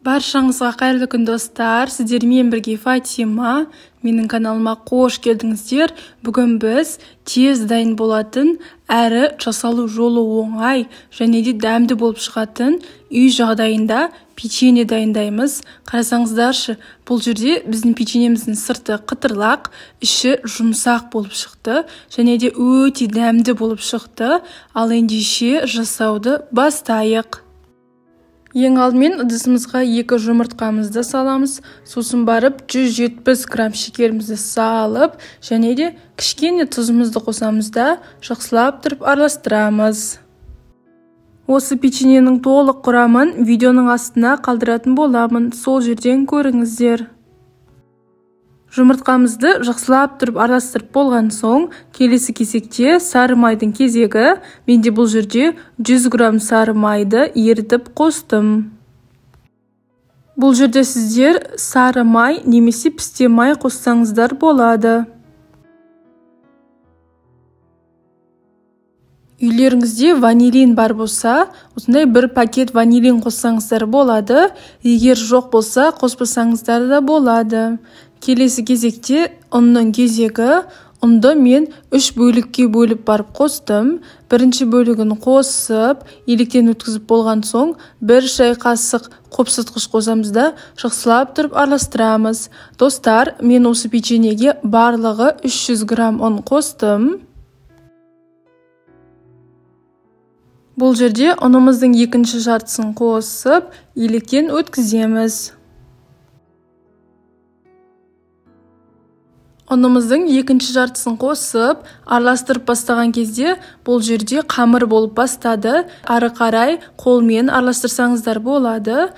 Баршаңызға қайырлы күн, достар. Сіздермен бірге Фатима. Менің каналыма қош келдіңіздер. Бүгін біз тез дайын болатын, әрі жасалу жолы оңай және де дәмді болып шығатын үй жағдайында печенье дайындаймыз. Қарасаңыздаршы, бұл жерде біздің печеньеміздің сырты қытырлақ, іші жұмсақ болып шықты және де өте дәмді болып шықты. Ал ендеше жасауды бастайық. Ең алдымен ыдысымызға 2 жұмыртқамызды саламыз, сосын барып 170 грамм шекерімізді салып, және де кішкене тұзымызды қосамыз да жақсылап тұрып араластырамыз. Осы печеньенің толық құрамын видеоның астына қалдыратын боламын, сол жерден көріңіздер. Жұмыртқамызды жақсылап тұрып араластырып болған соң, келесі кезекте сары майдың кезегі. Менде бұл жерде 100 грамм сары майды ерітіп қостым. Бұл жерде сіздер сары май немесе пісте май қоссаңыздар болады. Үйлеріңізде ванилин бар болса, осындай бір пакет ванилин қоссаңыздар болады. Егер жоқ болса, қоспасаңыздар да болады. Келесі кезекте ұнның кезегі. Ұнды мен 3 бөлікке бөліп барып қостым. Бірінші бөлігін қосып, електен өткізіп болған соң, 1 шай қасық қопсытқыш қосамыз да жақсылап тұрып араластырамыз. Достар, мен осы печеньеге барлығы 300 грамм ұн қостым. Бұл жерде ұнымыздың екінші жартысын қосып, електен өткіземіз. Ұнымыздың екінші жартысын қосып, араластырып бастаған кезде бұл жерде қамыр болып бастады. Ары қарай қолмен араластырсаңыздар болады.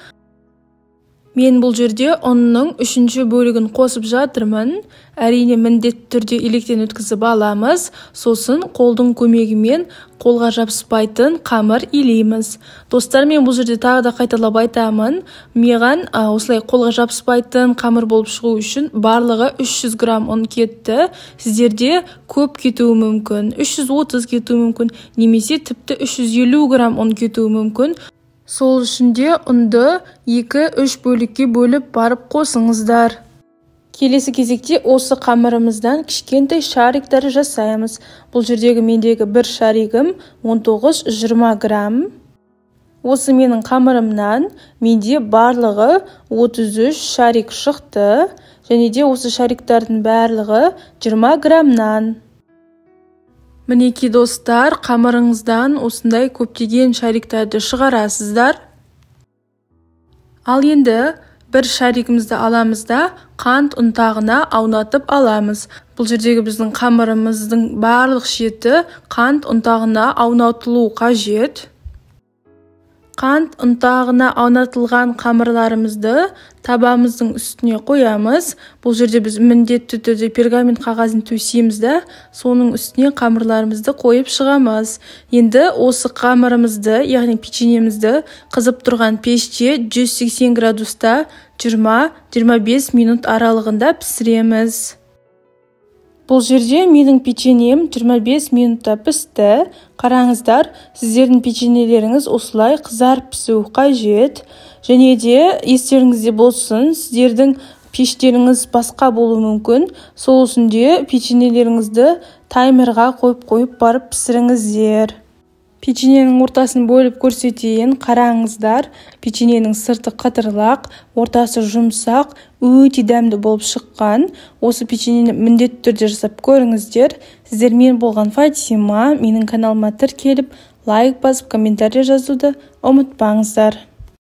Мен бұл жерде ұнның үшінші бөлігін қосып жатырмын. Әрине міндетті түрде електен өткізіп аламыз. Сосын қолдың көмегімен қолға жабыспайтын қамыр илейміз. Достар, мен бұл жерде тағы да қайталап айтамын. Маған осылай қолға жабыспайтын қамыр болып шығу үшін барлығы 300 грамм ұн кетті. Сіздерде көп кетуі мүмкін, 330 кетуі мүмкін, немесе тіпті 350 грамм ұн кетуі мүмкін. Сол үшін де ұнды 2-3 бөлікке бөліп барып қосыңыздар. Келесі кезекте осы қамырымыздан кішкентай шариктар жасаймыз. Бұл жердегі мендегі бір шаригім 19-20 грамм. Осы менің қамырымнан менде барлығы 33 шарик шықты. Және де осы шариктардың барлығы 20 граммнан. Мінекей достар, қамырыңыздан осындай көптеген шариктарды шығарасыздар. Ал енді бір шаригімізді аламыз да қант ұнтағына аунатып аламыз. Бұл жердегі біздің қамырымыздың барлық шеті қант ұнтағына аунатылу қажет. Қант ұнтағына аунатылған қамырларымызды табамыздың үстіне қоямыз. Бұл жерде біз міндетті түрде пергамент қағазын төсейміз да, соның үстіне қамырларымызды қойып шығамыз. Енді осы қамырымызды, яғни печеньемізді қызып тұрған пеште 180 градуста 20-25 минут аралығында пісіреміз. Бұл жерде менің печеньем 25 минутта пісті. Қараңыздар, сіздердің печеньелеріңіз осылай қызарып пісуі қажет. Және де естеріңізде болсын, сіздердің пештеріңіз басқа болуы мүмкін. Сол үшін де печеньелеріңізді таймерға қойып барып пісіріңіздер. Печеньенің ортасын бөліп көрсетейін. Қараңыздар, печеньенің сырты қытырлақ, ортасы жұмсақ, өте дәмді болып шыққан. Осы печеньені міндетті түрде жасап көріңіздер. Сіздермен болған Фатима. Менің каналыма тіркеліп, лайк басып, комментарий жазуды ұмытпаңыздар.